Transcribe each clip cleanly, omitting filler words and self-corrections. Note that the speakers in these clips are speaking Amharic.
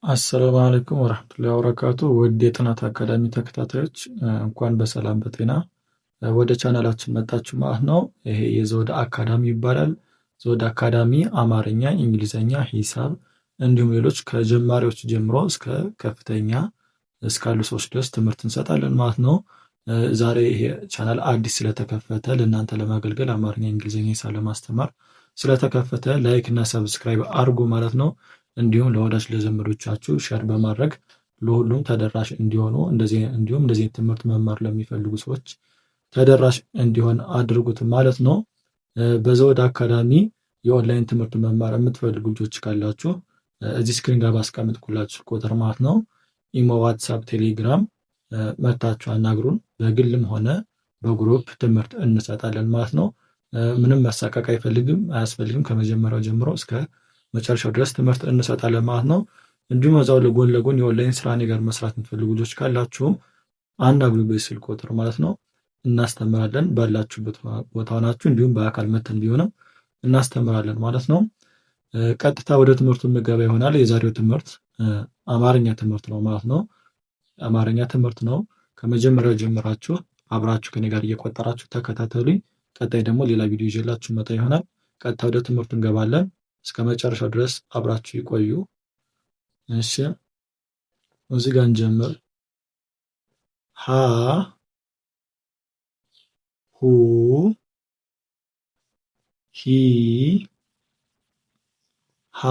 አሰላሙ አለይኩም ወረህመቱላሂ ወበረካቱ። ውድ የጥናት አካዳሚ ተከታታዮች እንኳን በሰላም በጤና ወደ ቻናላችን መጣችሁ ማለት ነው። ይሄ የዘውድ አካዳሚ ይባላል። ዘውድ አካዳሚ አማርኛ፣ እንግሊዘኛ፣ ሂሳብ እንዲሁም ሌሎች ከጀማሪዎች ጀምሮ እስከ ከፍተኛ እስካሉ ሰዎች ድረስ ትምህርት እንሰጣለን ማለት ነው። ዛሬ ይሄ ቻናል አዲስ ስለተከፈተ ለእናንተ ለማገልገል አማርኛ፣ እንግሊዝኛ፣ ሂሳብ ለማስተማር ስለተከፈተ like እና subscribe አድርጉ ማለት ነው። እንዲሁም ለወዳጅ ለዘመዶቻችሁ share በማድረግ ለሁሉም ተደራሽ እንዲሆኑ እንዲሁም እንደዚህ ትምህርት መማር ለሚፈልጉ ሰዎች ተደራሽ እንዲሆን አድርጉት ማለት ነው። በዘውድ አካዳሚ የኦንላይን ትምህርት መማር የምትፈልጉ ልጆች ካላችሁ እዚህ screen ጋር ባስቀምጥኩላችሁ ቁጥር ማለት ነው ኢሞ፣ ዋትሳፕ፣ ቴሌግራም መታችሁ አናግሩን። በግልም ሆነ በ group ትምህርት እንሰጣለን ማለት ነው። ምንም መሳቀቅ አይፈልግም አያስፈልግም። ከመጀመሪያው ጀምሮ እስከ መጨረሻው ድረስ ትምህርት እንሰጣለን ማለት ነው። እንዲሁም እዛው ለጎን ለጎን የኦንላይን ስራ እኔ ጋር መስራት የምትፈልጉ ልጆች ካላችሁም አናግሩን በስልክ ቁጥር ማለት ነው። እናስተምራለን ባላችሁበት ቦታ ሆናችሁ እንዲሁም በአካል መተን ቢሆንም እናስተምራለን ማለት ነው። ቀጥታ ወደ ትምህርቱ ምገባ ይሆናል። የዛሬው ትምህርት አማርኛ ትምህርት ነው ማለት ነው። አማርኛ ትምህርት ነው። ከመጀመሪያው ጀምራችሁ አብራችሁ ከኔ ጋር እየቆጠራችሁ ተከታተሉኝ። ቀጣይ ደግሞ ሌላ ቪዲዮ ይዤላችሁ መጣ ይሆናል። ቀጥታ ወደ ትምህርቱ እንገባለን። እስከ መጨረሻው ድረስ አብራችሁ ይቆዩ። እሺ፣ እዚህ ጋር እንጀምር። ሀ ሁ ሂ ሃ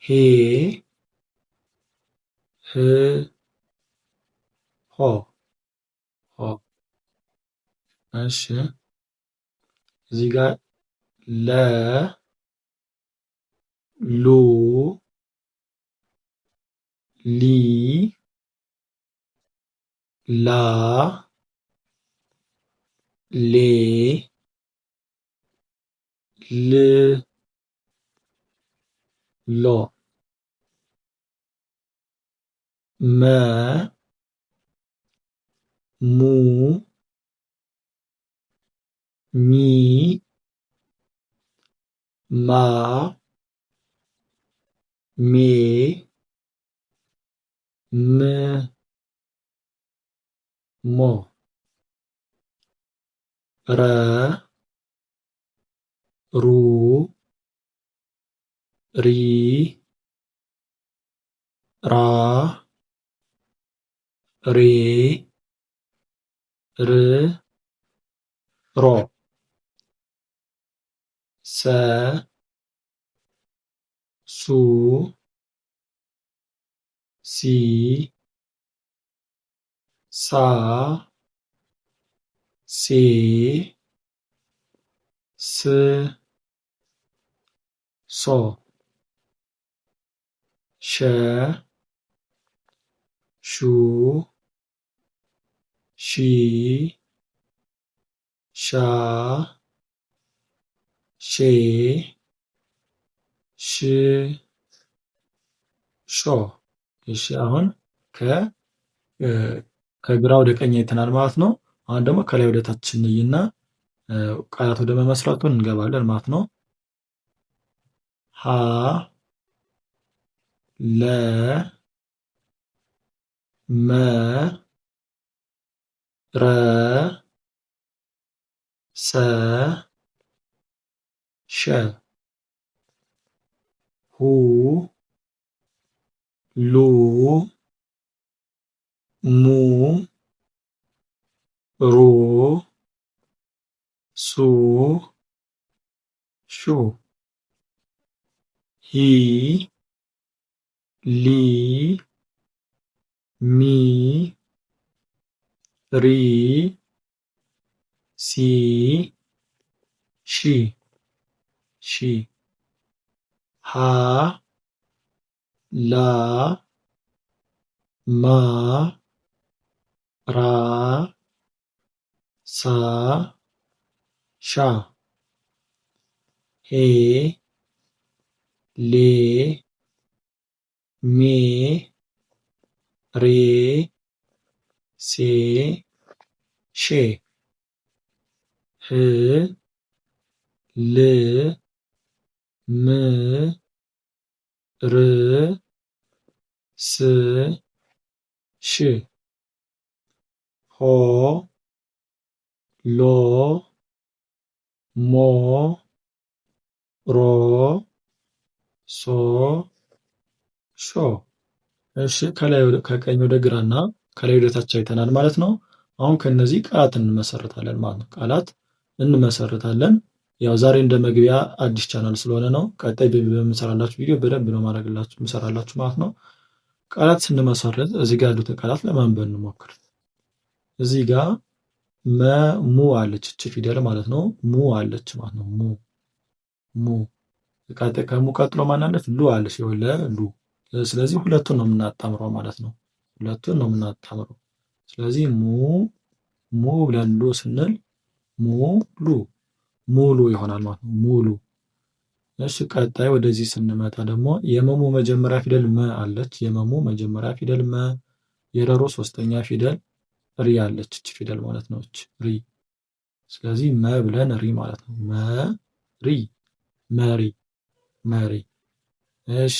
ሄ ህ ሆ ሆ። እሺ፣ እዚህ ጋር ለ ሉ ሊ ላ ሌ ል ሎ መ ሙ ሚ ማ ሜ ም ሞ ረ ሩ ሪ ራ ሬ ር ሮ ሰ ሱ ሲ ሳ ሴ ስ ሶ ሸ ሹ ሺ ሻ ሼ ሽ ሾ። እሺ፣ አሁን ከግራ ወደ ቀኝ አይተናል ማለት ነው። አሁን ደግሞ ከላይ ወደ ታች እንይና ቃላት ወደ መመስረቱ እንገባለን ማለት ነው። ሀ ለ መ ረ ሰ ሸ ሁ ሉ ሙ ሩ ሱ ሹ ሂ ሊ ሚ ሪ ሲ ሺ ሺ ሃ ላ ማ ራ ሳ ሻ ሄ ሌ ሜ ሬ ሴ ሼ ህ ል ም ር ስ ሽ ሆ ሎ ሞ ሮ ሶ ሾ። እሺ ከላይ ከቀኝ ወደ ግራና ከላይ ወደ ታች አይተናል ማለት ነው። አሁን ከነዚህ ቃላት እንመሰርታለን ማለት ነው። ቃላት እንመሰርታለን። ያው ዛሬ እንደ መግቢያ አዲስ ቻናል ስለሆነ ነው። ቀጣይ በምሰራላችሁ ቪዲዮ በደንብ ነው ማድረግላችሁ የምሰራላችሁ ማለት ነው። ቃላት ስንመሰርት እዚህ ጋር ያሉትን ቃላት ለማንበብ እንሞክር። እዚህ ጋር መሙ አለች እች ፊደል ማለት ነው። ሙ አለች ማለት ነው። ሙ ሙ ከሙ ቀጥሎ ማን አለች? ሉ አለች። ይኸው ሉ። ስለዚህ ሁለቱን ነው የምናጣምረው ማለት ነው። ሁለቱን ነው የምናጣምረው። ስለዚህ ሙ ሙ ብለን ሉ ስንል ሙ ሉ ሙሉ ይሆናል ማለት ነው። ሙሉ። እሺ ቀጣይ ወደዚህ ስንመጣ ደግሞ የመሙ መጀመሪያ ፊደል መ አለች። የመሙ መጀመሪያ ፊደል መ፣ የረሮ ሶስተኛ ፊደል ሪ አለች። እች ፊደል ማለት ነው። እች ሪ። ስለዚህ መ ብለን ሪ ማለት ነው። መ ሪ መሪ መሪ። እሺ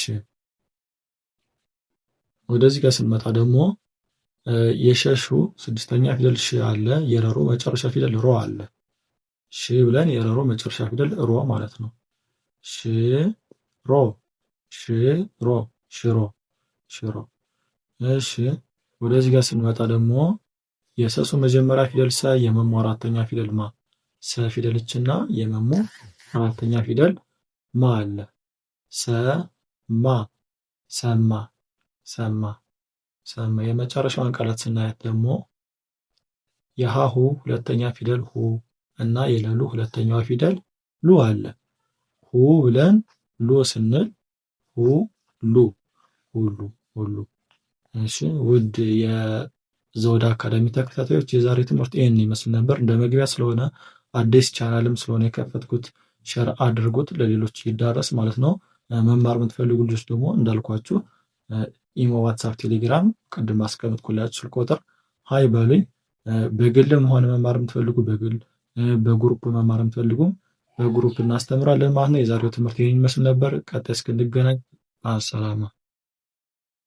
ወደዚህ ጋር ስንመጣ ደግሞ የሸሹ ስድስተኛ ፊደል ሽ አለ። የረሮ መጨረሻ ፊደል ሮ አለ። ሽ ብለን የረሮ መጨረሻ ፊደል ሮ ማለት ነው። ሽ ሮ ሽ ሮ ሽሮ ሽሮ። እሺ ወደዚህ ጋር ስንመጣ ደግሞ የሰሱ መጀመሪያ ፊደል ሰ፣ የመሙ አራተኛ ፊደል ማ። ሰ ፊደልችና የመሙ አራተኛ ፊደል ማ አለ። ሰ ማ ሰማ ሰማ ሰማ። የመጨረሻውን ቃላት ስናያት ደግሞ የሃሁ ሁለተኛ ፊደል ሁ እና የለሉ ሁለተኛዋ ፊደል ሉ አለ። ሁ ብለን ሉ ስንል ሁ ሉ ሁሉ ሁሉ። እሺ ውድ የዘውድ አካዳሚ ተከታታዮች የዛሬ ትምህርት ይህን ይመስል ነበር። እንደ መግቢያ ስለሆነ አዲስ ቻናልም ስለሆነ የከፈትኩት share አድርጉት ለሌሎች ይዳረስ ማለት ነው። መማር የምትፈልጉ ልጆች ደግሞ እንዳልኳችሁ ኢሞ፣ ዋትሳፕ፣ ቴሌግራም ቅድም አስቀምጥኩላችሁ ስልክ ቁጥር hi በሉኝ። በግልም ሆነ መማር የምትፈልጉ በግል በ group መማር የምትፈልጉም በ group እናስተምራለን ማለት ነው። የዛሬው ትምህርት ይህን ይመስል ነበር። ቀጣይ እስክንገናኝ አሰላማ።